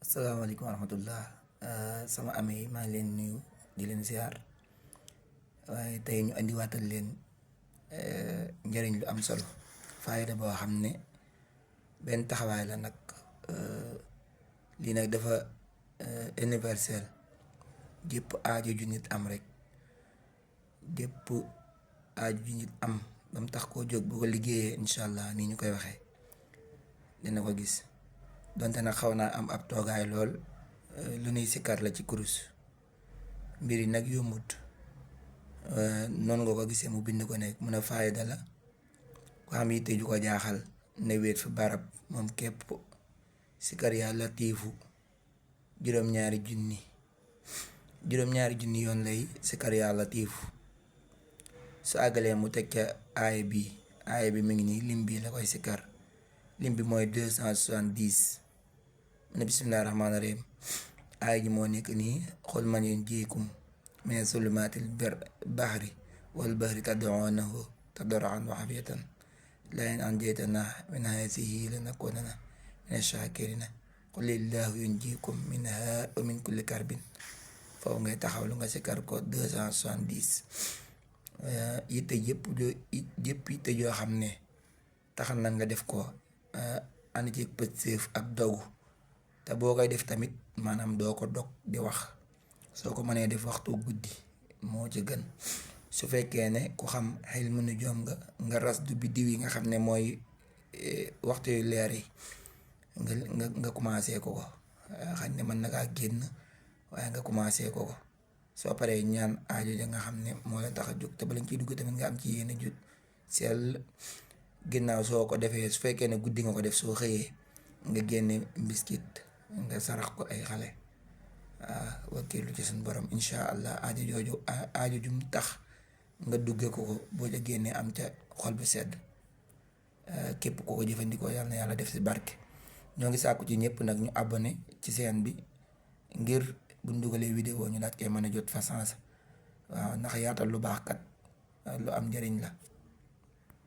Asalaamaaleykum wa rahmatullah. Sama amee yi maa ngi leen nuyu di leen ziar waaye tey ñu indiwaatal leen njëriñ lu am solo faayda boo xam ne benn taxawaay la nag. Lii nag dafa universel. Jépp aajo ju nit am rek, jépp aajo ju nit am ba mu tax koo jóg bu ko liggéeyee incha allah nii ñu koy waxee dina ko gis. Donte nag xaw naa am ab toogaay lool, lu nuy sikkar la ci kurus. Mbir yi nag yombut. Noonu nga ko gisee mu bind ko nekk mun a faayda la ko xam yitte ju ko jaaxal ne wéet fi barab moom képp sikkar yaa latiifu juróom-ñaari junni yoon lay sikkar yaa latiifu. Su àggalee mu teg ca aaya bi mu ngi nii lim bi la koy sikkar. Lim bi mooy 270. mu ne bismillaahi rahmaani rahiim. aaya ji moo nekk nii: qul man yunjiikum mina zulumaatil bahri wal bahri tad'uunahu tadarruan wa xafiyatan la in anjaytanaa min haadihi lanakuunanna mina shaakiriina qul illaahu yunjiikum minhaa wa min kulli karbin. foofu ngay taxaw lu nga sikkar ko 270. yitte yitte joo xam ne tax na nga def ko ànd ci pëstéef ak dogu, te boo koy def tamit maanaam doo ko dog di wax. soo ko mënee def waxtu guddi moo ci gën. su fekkee ne ku xam xel mu nu joom nga ras du biddiw yi nga xam ne mooy waxtu yu leer yi nga commencé ko xam ne mën na kaa génn, waaye nga commencé ko soo paree ñaan aajo ja nga xam ne moo la tax a jóg, te bala nga ciy dugg tamit nga am ci yéene jut sell. Ginnaaw soo ko defee, su fekkee ne guddi nga ko def, soo xëyee nga génne mbiskit nga sarax ko ay xale. Wakkiilu ci suñu borom incha allah aajo jum tax nga dugge ko boo ca génnee am ca xol bu sedd. Képp koo ko jëfandikoo yàlla na yàlla def si barke. ñoo ngi sàkku ci ñëpp nag ñu abonné ci chaîne bi ngir buñ dugalee vidéo ñu daat koy mën a jot fa sens. Waaw, ndax yaatal lu baax kat lu am njëriñ la.